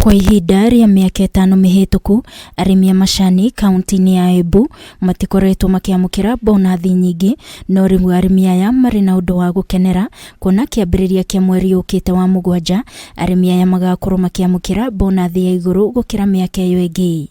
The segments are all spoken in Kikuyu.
Kwa ihinda rĩa mĩaka 5 mĩhĩtũku, arĩmi a macani kaunti-inĩ ya Embu matikoretwo makĩamũkĩra bonathi nyingĩ, no rĩu arĩmi aya marĩ na ũndũ wa gũkenera kuona kĩambĩrĩria kĩa mweri ũkĩte wa 7, arĩmi aya magakorwo makĩamũkĩra bonathi ya igũrũ gũkĩra mĩaka ĩyo ĩngĩ.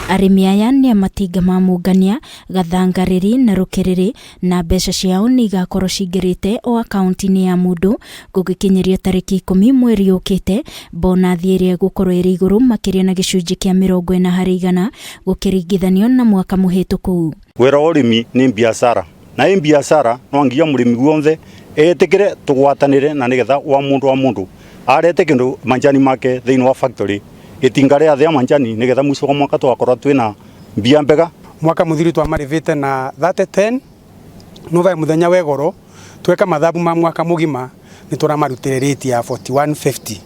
Arĩmi aya nĩ a matinga ma Mũngania, Gathangarĩri na Rũkĩrĩrĩ, na mbeca ciao nĩ igakorwo cingĩrĩte o akaunti-inĩ ya mũndũ gũgĩkinyĩria tarĩki 10 mweri ũkĩte, bonathi ĩrĩa ĩgũkorwo ĩrĩ igũrũ makĩria na gĩcunjĩ kĩa 40 harĩ igana gũkĩringithanio na mwaka mũhĩtũku. Wĩra wa ũrĩmi nĩ biacara, na ĩ biacara no nginya mũrĩmi guothe etĩkĩre tũgwatanĩre na nĩgetha wa mũndũ wa mũndũ arete kĩndũ manjani make thĩinĩ wa factory itinga rĩa thĩa manjani nĩgetha mũico wa mwaka tũgakorwo twĩna mbia mbega. Mwaka mũthiru twamarĩvĩte na 3010 no vae mũthenya wegoro tweka mathabu ma mwaka mũgima nĩ tũramarutĩre rate ya 4150.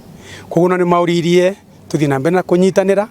Koguo nĩ maũririe tũthiĩ na mbere na kũnyitanĩra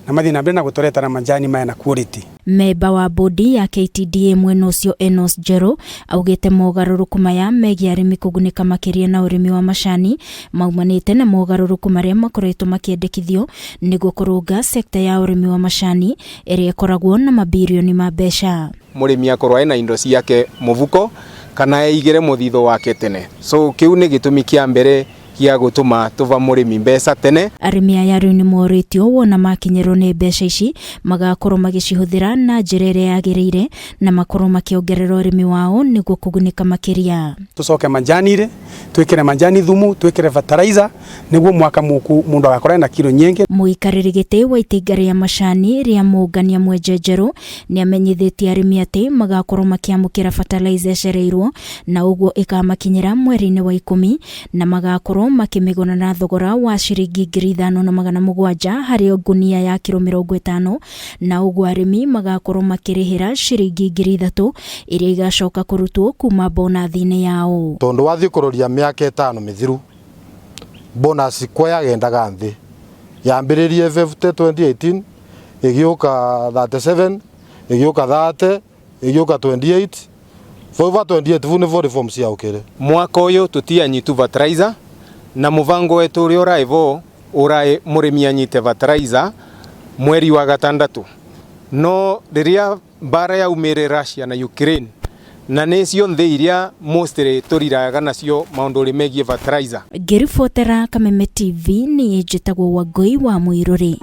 na mathiĩ na mbere na gũtũretera manjani maya na quality. Memba wa bodi ya KTDA mwena ũcio Enos Njerũ augĩte mogarũrũku maya megiĩ arĩmi kũgunĩka makĩria na ũrĩmi wa macani maumanĩte na mogarũrũku marĩa makoretwo makĩendekithio nĩguo kũrũnga sekta ya ũrĩmi wa macani ĩrĩa ĩkoragwo na mabirioni ma mbeca. Mũrĩmi akorwo ena indo ciake mũbuko kana eigĩre mũthithũ wake tene, so kĩu nĩ gĩtũmi kĩa mbere gĩa gũtũma tũva mũrĩmi mbeca tene. Arĩmi aya rĩu nĩ morĩtio wona makinyĩrwo nĩ mbeca ici magakorwo magĩcihũthĩra na njĩra ĩrĩa yagĩrĩire na makorwo makĩongerera ũrĩmi wao nĩguo kũgunĩka makĩria. Tũcoke manjani-rĩ, twĩkĩre manjani thumu, twĩkĩre fertilizer nĩguo mwaka mũku mũndũ agakorwo ena kilo nyingĩ. Mũikarĩri gĩtĩ wa itinga rĩa macani rĩa Mũngania Mwenje Njerũ nĩamenyithĩtie arĩmi atĩ magakorwo makĩamũkĩra fertilizer ĩcereirwo na ũguo ĩkamakinyĩra mweri-inĩ wa 10 na magakorwo makĩmĩgũra na thogora wa ciringi 5700 harĩ ngunia ya kiro 50, na ũguo arĩmi magakorwo makĩrĩhĩra ciringi 3000 iria igacoka kũrutwo kuma bonathi-inĩ yao. Tondũ wathiĩ kũroria mĩaka 5 mĩthiru bonus kwa yagendaga nthĩ, yambĩrĩrie 50 2018 ĩgĩũka 37 ĩgĩũka 30 ĩgĩũka 28 over 28 vu nĩvo reforms ciaũkĩre. Mwaka ũyũ tũtianyitu fertilizer na mũbango wetu ũrĩa ũraĩ vo ũraĩ mũrĩmi anyite fertilizer mweri wa 6, no rĩrĩa mbara yaumĩre Russia na Ukraine na nĩ cionthe iria mostly tũriraga nacio maũndũ ũrĩ megiĩ fertilizer. Ngĩribotera Kameme TV nĩ njĩtagwo Wangũi wa Mũirũrĩ.